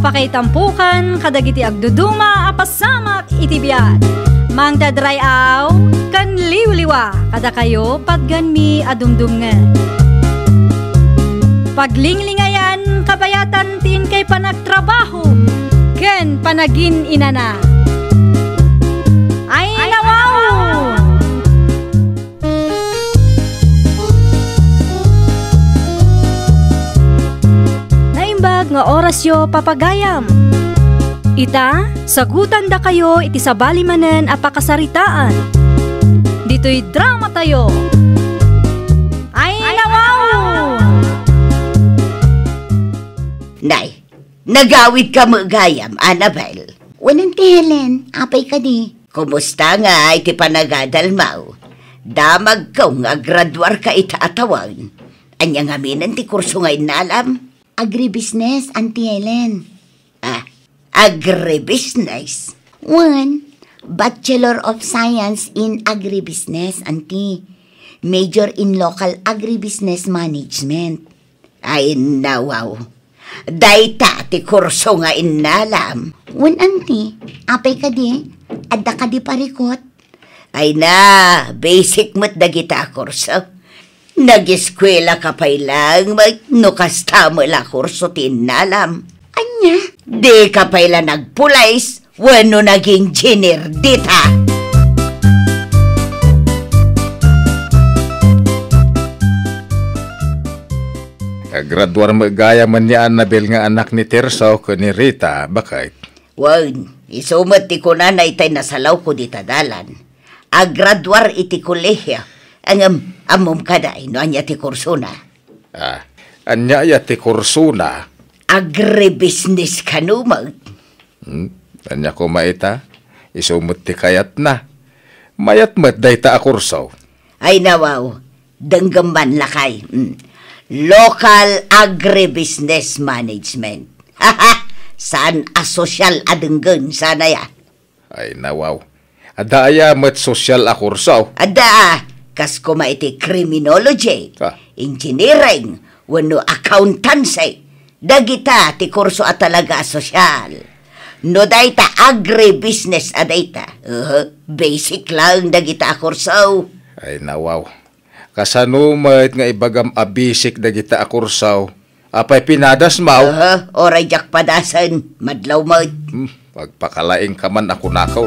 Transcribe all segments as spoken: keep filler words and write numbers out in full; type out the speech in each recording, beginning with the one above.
Pakaitampukan kadagiti agduduma a pasamak iti biag. Mangted ray-aw ken liwliwa kadakayo patgenmi a dumdumngeg. Paglinglingayan kabayatan ti inkay panagtrabaho ken panagin-inana. Ay, nawaw! Naimbag nga orasyo, papagayam. Ita, sagutandakayo iti sabali manen a pakasaritaan. Ditoy dramatayo. Ay, nawaw! Nay, nagawidka met gayam, Annabel. Wen, Auntie Helen, apay kadi? Kumusta nga iti panagadalmaw? Damagko nga agraduarka ita a tawen. Ania ngaminen ti kurso nga innalam? Agribusiness, Auntie Helen. Ah, agribusiness? Wen, Bachelor of Science in Agribusiness, Auntie. Major in Local Agribusiness Management. Ay, nawaw. Dayta ti kurso nga innalam. Wen, Auntie, apay kadi? Adda kadi parikut? Ay na, basic met dagita a kurso. Nageskuelaka pay laeng met no kasta met la kurso ti innalam. Ania? Dika pay la nagpulis wenno nag-engineer dita. Agraduar met gayam ni Annabel nga anak ni Tirso ken ni Rita, baket. Wen, isu met ti kunana itay nasalawko dita dalan. Agraduar iti kolehio. Ngem, ammom kadi no ania ti kursona? Ah, ania aya ti kursona? Agribusiness kano met. Hmm? Ania koma ita? Isu met ti kayatna. Mayat met dayta a kurso. Ay, nawaw. Denggem man lakay. Mm. Local Agribusiness Management. Saan a sosyal a denggen, saan aya? Ay, nawaw. Adda aya met sosyal a kurso? Adda, kas koma iti criminology, ah, engineering, wenno accountancy. Dagita ti kurso a talaga a sosyal. No dayta agribusiness a dayta, uh, basic lang dagita a kurso. Ay, nawaw. Kasano met nga ibagam a basic dagita a kurso? Apay pinadas, maw? Aha, oray diak padasen, madlaw met. Hmm, agpakalaingka man a kunakon.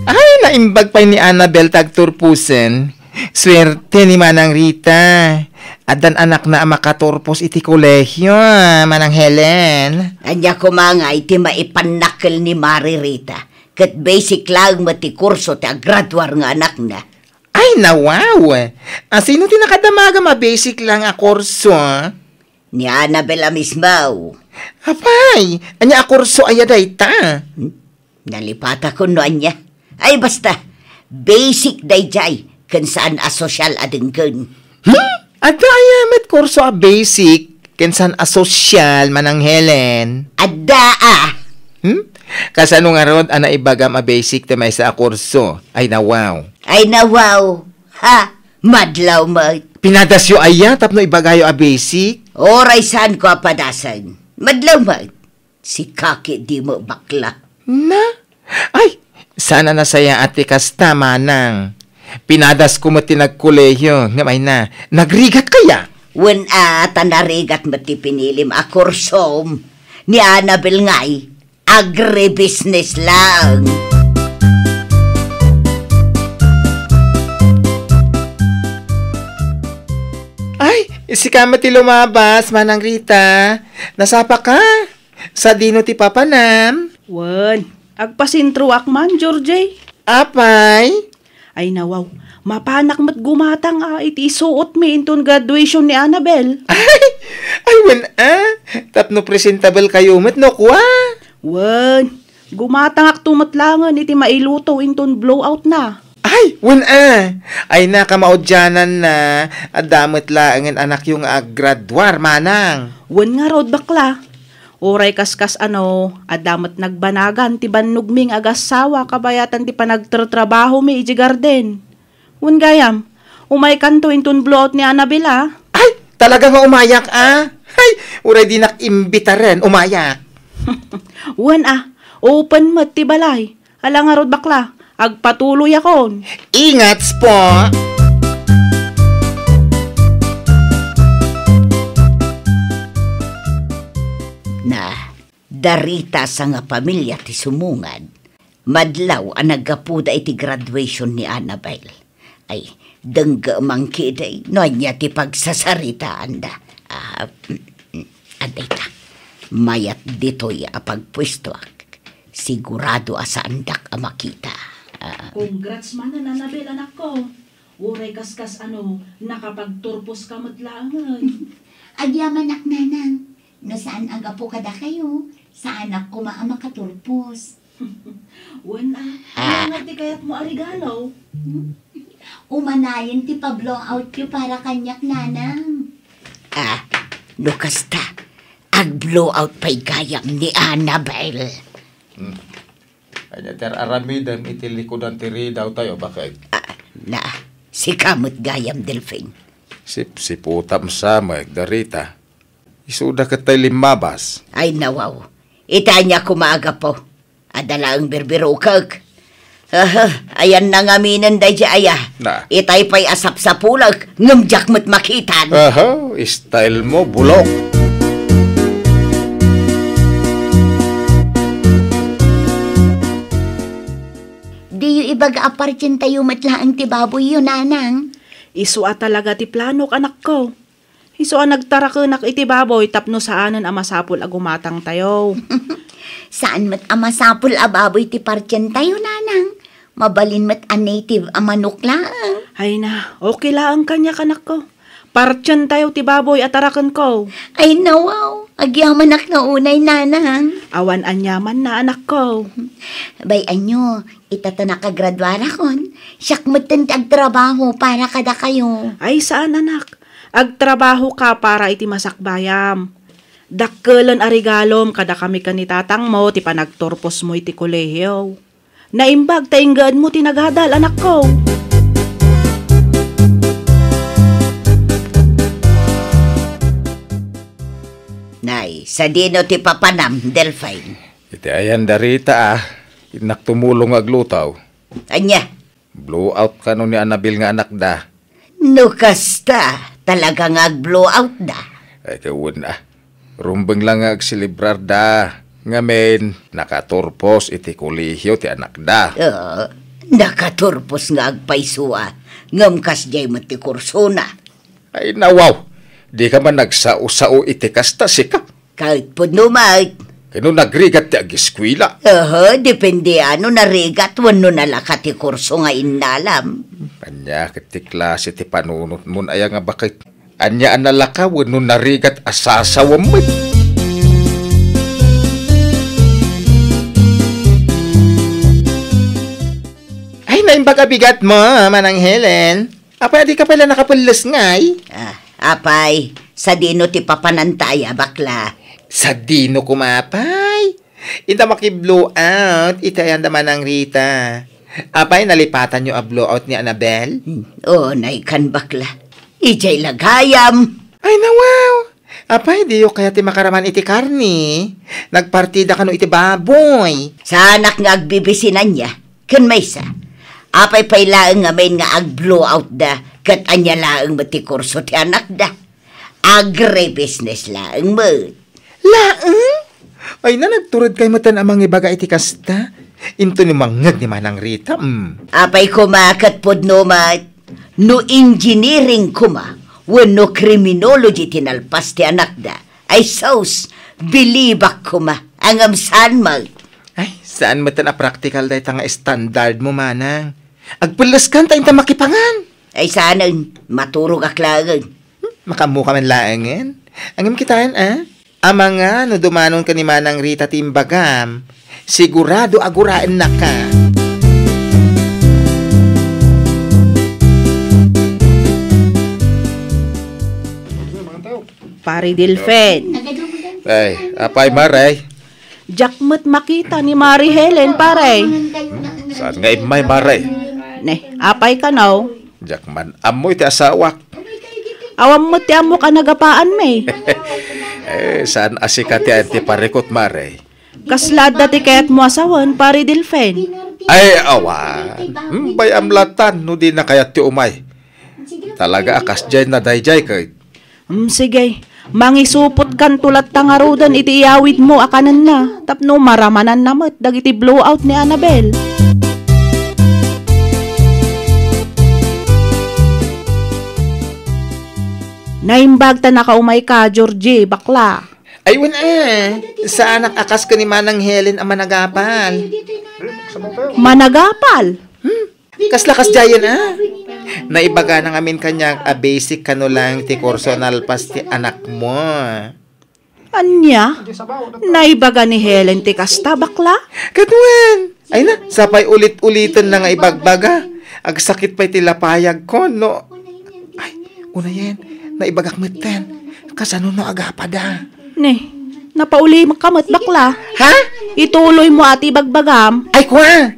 Ay, naimbag pay ni Annabel ti agturposen. Suerte ni Manang Rita. Addan anakna a makaturpos iti kolehio, Manang Helen. Ania koma ngay ti maipannakkel ni Mari Rita? Ket basic laeng met ti kurso ti agraduar nga anakna. Ay, nawaw! A, sino ti nakadamagam a basic lang a kurso? Ni Annabel a mismo. Apay, ania a kurso aya dayta? Hmm? Nalipatakon no ania. Ay, basta, basic daydiay, ken saan a sosyal a denggen. Hmm? Adda aya met kurso a basic ken saan a sosyal, Manang Helen? Adda a. Hmm? Kasano ngarud a naibagam a basic ti maysa a kurso? Ay, nawaw. Ay, nawaw. Ha? Madlaw met. Pinadasyo aya tapno ibagayo a basic? Oray saanko a padasen. Madlaw met. Sika ketdi met bakla. Na? Ay, saan a nasayaat ti kasta, manang. Pinadasko met ti nagkolehiyo, ngem ay na, nagrigat kaya? Wen a, ta narigat met ti pinilim a kursom. Ni Annabel ngay, agribusiness lang. Ay, sika met ti lumabas, Manang Rita. Nasapa ka? Sadino ti papanam? Wen, agpasentroak man, Georgie. Apay? Ay, nawaw, mapanak met gumatang a iti isuotmi inton graduation ni Annabel. Ay, ay, wen a, tapno presentable kayo met no kua? Wen, gumatangakto met langen iti mailuto inton blowout na. Ay, wen a! Ay, nakamaudianan na, adda met laengen anakyo nga aggraduar, manang. Wen ngarud, bakla. Uray kaskas ano, adda met nagbanagan ti bannogmi nga agassawa kabayatan ti panagtertrabahomi idiay garden. Wen gayam, Umaykanto inton blowout ni Annabel, a. Ay, talaga nga umayak, a. Ay, uray dinak imbitaren, umayak. Wen, a, open met ti balay. Ala ngarud, bakla, agpatuloyakon. Ingat po. Na, darita sa nga pamilia ti sumungad, madlaw a naggapuda iti graduation ni Annabel. Ay, denggeman ketdi no ania ti pagsasaritaanda. A, mm, mm, adda ita. Mayat ditoy a pagpuestoak. Sigurado a saandak a makita. A. Congrats manen, Annabel, anakko. Uray kaskas ano, nakapagturposka met laengen. Agyamanak, nanang. No saan a gapu kadakayo, saanak koma a makaturpos. Wen, a. A. Ania nga ti kayatmo a regalo? Hmm? Umanayen ti pa-blowoutyo para kaniak, nanang. A, no kasta, ag-blowout pay gayam ni Annabel. Hmm. Ania ti ar-aramidem iti likudan ti ridawtayo, baket? A, na, sika met gayam, Delfin. Sipsiputam sa met, darita. Isuda ket tay limmabas. Ay, nawaw. Ita ania koma a gapu? Adda laeng birbirokek. Aha, ayanna ngaminen daydi aya. Na. Itay pay a sapsapulek, ngem diak met makitan. Aha, style mo, bulok. Diyo ibaga a partientayo met laeng ti baboyyo, nanang? Isu a talaga ti planok, anakko. Isu a nagtarakenak iti baboy tapno saanen a masapul a gumatangtayo. Saan met a masapul a baboy ti partientayo, nanang. Mabalin met a native a manok laeng. Ay na, okay laeng kaniak, anakko. Partientayo ti baboy a tarakenko. Ay, nawaw. Agyamanak nga unay, nanang. Awan aniamanna, anakko. Bay, ania, ita ta nakagraduarakon, siak metten ti agtrabaho para kadakayo. Ay, saan, anak. Agtrabahoka para iti masakbayam. Dakkelen a regalom kadakami ken ni tatangmo ti panagturposmo iti kolehio. Naimbag ta inggaanmo ti nagadal, anakko. Nay, sadino ti papanam, Delfin? Iti ayan darita, a, innak tumulong nga agluto. Ania? Blowout kano ni Annabel nga anakda? No kasta, talaga nga ag-blowoutda. Ay, kawen, a. Rumbeng la nga agselebrarda. Ngamin, nakaturpos iti kolehio ti anakda. Oo, nakaturpos nga agpayso, a. Ngem kasdiay met ti kursona. Ay, nawaw. Dika man nagsao-sao iti kasta, sika. Ket pudno met. Ket no nagrigat ti ageskuela? Aha, depende a no narigat wenno nalaka ti kurso nga innalam. Ania ket ti klase ti panunotmon aya nga baket? Ania a nalaka wenno narigat a sasawem met? Ay, naimbag a bigatmo, Manang Helen. Apay, adika pay la nakapelles ngay? A, apay, sadino ti papananta aya, bakla? Sadino koma, apay? Inta maki-blowout iti ayan da Manang Rita. Apay, nalipatanyo a blowout ni Annabel? Hmm, unaykan, bakla. Idiay la gayam. Ay, nawaw! Apay, diyo kayat ti makaraman iti karne? Nagpartida kano iti baboy? Saanak nga agbibisin ania? Ken maysa, apay pay laeng ngamin nga ag-blowoutda ket ania laeng met ti kurso ti anakda? Agribusiness laeng met. Laeng? Ay na, nagturedkay metten a mangibaga iti kasta. Intono mangngeg ni Manang Rita, mm. Apay koma ket pudno met, no engineering koma wenno criminology ti nalpas ti anakda, ay sus, bilibak koma, ngem saan met. Ay, saan metten a praktikal dayta nga standard mo, manang. Agpelleskan ta inta makipangan. Ay, saanen, maturogak laengen. Hmm, makaammoka man laengen. Ngem kitaen, a? Amangan no dumanon ken ni Manang Rita ti imbagam, sigurado a guraennaka. Pari Delfin. Ay, apay, Mare? Diak met makita ni Mari Helen, pare. Saan nga immay, Mare? Ne, apay kano? Diak man ammo iti asawak. Awan met ti ammok a nagapaanmi. Eh, saan a sika ti ayan ti parikut, mare? Kasla adda ti kayatmo a sawen, Pare Delfin? Ay, awan. Hmm, bay-am latan no dina kayat ti umay. Talaga a kasdiay na daydiay ket. Hmm, sige. Mangisupotkanto latta ngaruden iti iyawidmo a kanenna tapno maramananna met dagiti blowout ni Annabel. Naimbag ta nakaumayka, Georgie, bakla. Ay, wen a. Saanak a kas ken ni Manang Helen a managapal. Managapal? Hmm? Kasla kasdiayen a? Naibagana ngamin kaniak a basic kano lang ti kurso a nalpas ti anakmo. Ania? Naibaga ni Helen ti kasta, bakla? Ket wen, ay na, sapay ulit-uliten na nga ibagbaga. Agsakit pay ti lapayagko, no? Ay, unayen, naibagak metten. Kasano no agapada? Ne, napauli ka met, bakla. Ha? Ituloy mo ati bagbagam. Ay, kwa!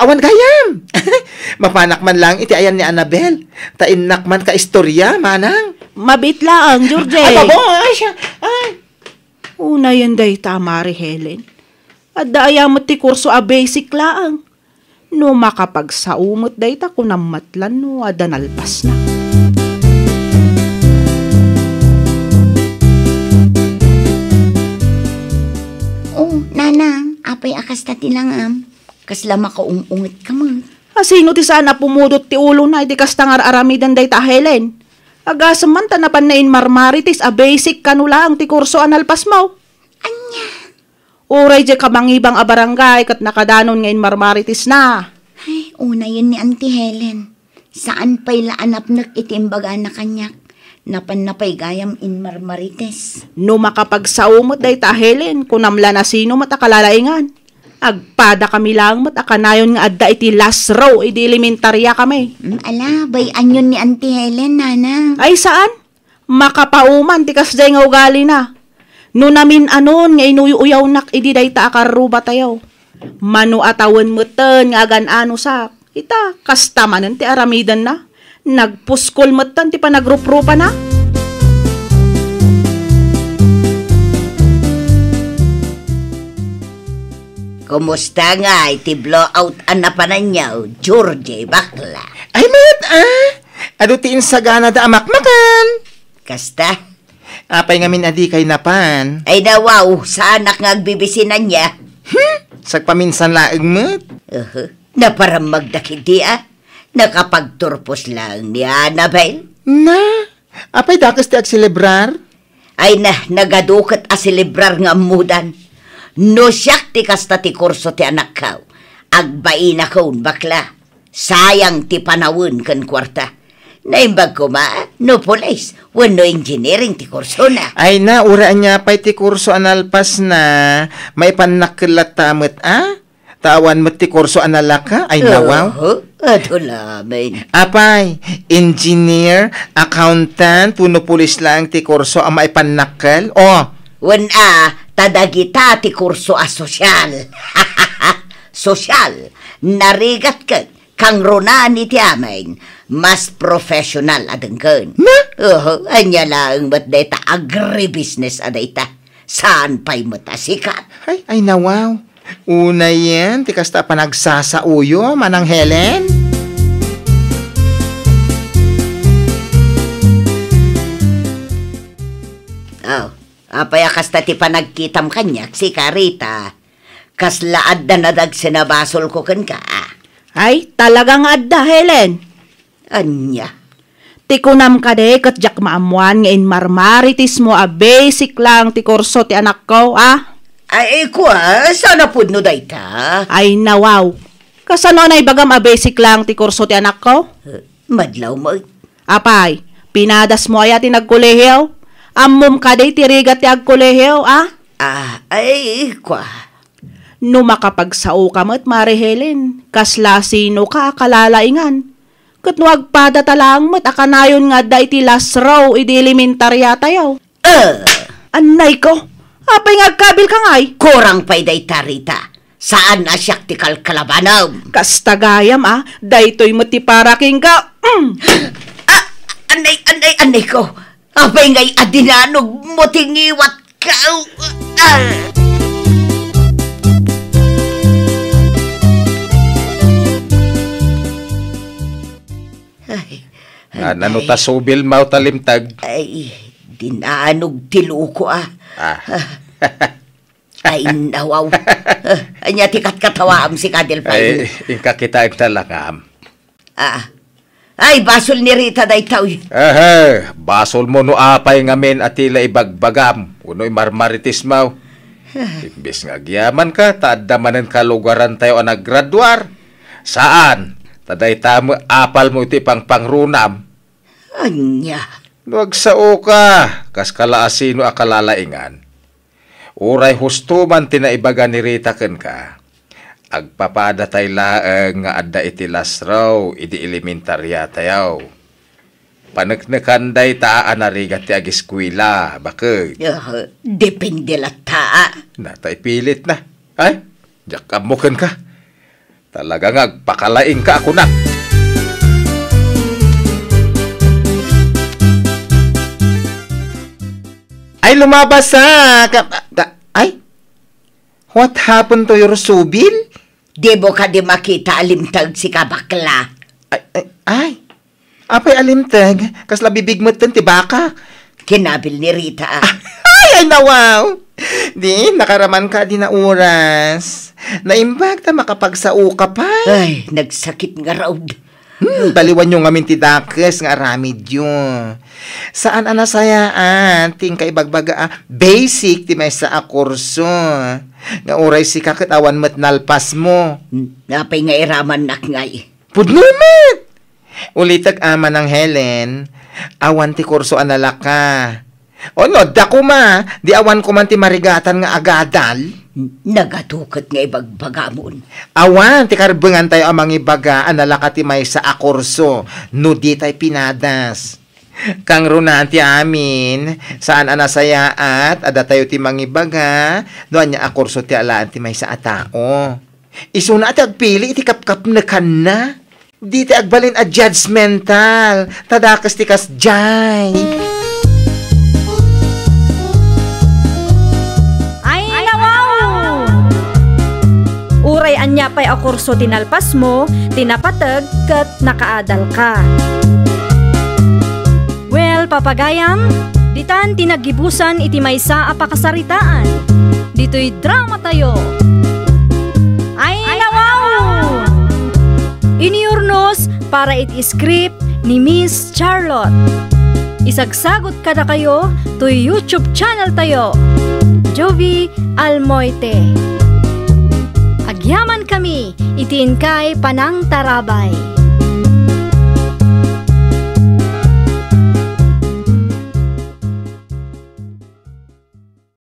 Awan gayam! Mapanak man lang iti ayan ni Annabel. Ta innak man ka istorya, manang. Mabit laeng, Georgie. Ay, babo! Ay, siya! Ay! Unayen dayta, Mari Helen. Adda aya met ti kurso a basic laeng. No makapagsao met dayta, kunam met lan no adda nalpasna. Oh, nanang, apay a kasta ti langam? Kasla makaung-unget ka met. Asino ti saan a pumudot ti ulona iti kasta nga ar-aramiden dayta a Helen? Agasem man ta napan na inmarmarites a basic kano laeng ti kurso a nalpasmo. Ania? Uray diay kamangibang a barangay ket nakadanon nga inmarmaritesna. Ay, unayen ni Auntie Helen. Saan pay la a napnek iti imbagana kaniak. Napanna pay gayam inmarmarites. No makapagsao met dayta a Helen, kunam la no sino met a kalalaingan. Agpadakami laeng met a kanayon nga adda iti last row idi elementariakami. Mm, ala, bay-anyon ni Auntie Helen, nanang. Ay, saan? Makapauman ti kasdiay nga ugalina. No namin-anon nga inuy-uyawnak idi dayta a karrubatayo. Mano a tawen metten nga agan-anosak. Ita, kasta manen ti aramidenna. Nagpuskol metten ti panagruprupana. Kumusta ngay ti blowout a napananyo, Georgie, bakla? Ay, met, ah! Adu ti insaganada a makmakan. Kasta? Apay ngamin a dikay napan? Ay, nawaw, saanak nga agbibisinanna. Hmm? Sagpaminsan laeng met. Uhu. Naparammagda ketdi a. Nakapagturpos laeng ni Annabel. Na, apay dakes ti agselebrar? Ay na, nagadu ket a selebrar nga ammodan. No siak ti kasta ti kurso ti anakko, agbainakon, bakla. Sayang ti panawen ken kuarta. Naimbag koma no pulis wenno engineering ti kursona. Ay na, uray ania pay ti kurso a nalpasna, maipannak ket latta met a? Ta awan met ti kurso a nalaka, ay nawaw. Oho, adu lamin. Apay, engineer, accountant, wenno pulis laeng ti kurso a maipannakkel? O. Wen a, ta dagita ti kurso a sosyal. Sosyal, narigat ket kangrunaan iti amin, mas professional a denggen. Na? Oho, ania laeng met dayta agribusiness a dayta. Saan pay met a sikat? Ay, ay nawaw. Unayen ti kasta a panagsasaoyo, Manang Helen? Oh, apay a kasta ti panagkitam kaniak, sika, Rita? Kasla adda nadagsen a basolko kenka, a? Ay, talaga nga adda, Helen. Ania? Ti kunam kadi ket diak maammuan nga inmarmaritismo a basic lang ti kurso ti anakko, a? Ay, kua, saan a pudno dayta? Ay, nawaw. Kasano a naibagam a basic lang ti kurso ti anakko? Eh, madlaw mo. Apay, pinadasmo aya ti nagkolehiyo? Ammom kadi ti rigat ti agkolehiyo, a? Ah, ay, kua. No makapagsaoka met, Mare Helen, kasla sinoka a kalalaingan? Ket no agpadata laeng met a kanayon nga adda iti last row idi elementariatayo. Eh! Annayko! Apay nga agkabilka ngay? Kurang pay dayta, Rita. Saan a siak ti kalkalabanem. Kasta gayam a, daytoy met ti para kenka. Mm. Ah, anay, anay, anay ko. Apay ngay a dinanogmo ti ngiwatka? Ah. Ay, Nga, nano anay. Ta subilmaw ta limteg? Ay, dinanog ti luko, ah. Ah. Ah. Ay, nawaw. Ah, ania ti katkatawaam, Sika Delfin? Ay, inka kitaek ta langam. Ah. Ay, basol ni Rita daytoy. Ehe, basolmo no apay ngamin a ti la ibagbagam, wenno imarmaritismo. Ah. Imbes nga agyamanka, ta adda manen kalugarantayo a naggraduar. Saan, ta dayta met apalmo iti pangpangrunam. Ania? No agsaoka, kas kalaasino a kalalaingan? Uray husto man ti naibaga ni Rita kenka, agpapadatay laeng nga adda iti lasro idi elementariatayo. Paneknekan dayta a narigat ti agiskuela, baket. Ah, depende latta, ah. Nata ipilitna. Ay, diak ammo kenka. Talaga nga agpakalaingka a kunak. Ay, lumabas sa ka, ka, ay? What happened to your subil? Di mo kadi makita a limteg, Sika, bakla? Ay, ay, ay. Apay a limteg, kasla bibig metten ti baka. Kinabil ni Rita, ah. Ay, ay, nawaw! Di, nakaraman ka di na oras. Naimbag ta makapagsaoka pay. Ay, nagsakit nga raud. Hmm, baliwanyo ngamin ti dakes nga aramidyo. Saan a nasayaat ti inka ibagbaga a basic ti maysa a kurso. Nga uray sika ket awan met nalpasmo. Hmm, apay nga iramannak ngay? Pudno met! Ulitek a, Manang Helen, awan ti kurso a nalaka. O no, adda koma, di awan koman ti marigatan nga agadal. Nagatuket nga ibagbagamon. Awan ti karbengantayo a mangibaga a nalaka ti maysa a kurso no ditay pinadas. Kangrunaan ti amin, saan a nasayaat a datayo ti mangibaga no ania a kurso ti alaen ti maysa a tao. Isuna ti agpili iti kapkapnekanna. Dita agbalin a judgmental, ta dakes ti kasdiay. Ay, nawaw! Uray ania pay a kurso ti nalpasmo, ti napateg ket nakaadalka. Well, papagayam, ditan ti naggibusan iti maysa a pakasaritaan. Ditoy dramatayo. Ay, nawaw! Inurnos para iti script ni Miss Charlotte. Isagsagot kadakayo toy YouTube channel tayo, Jovie Almoite. Agyaman kami iti inkay panangtarabay.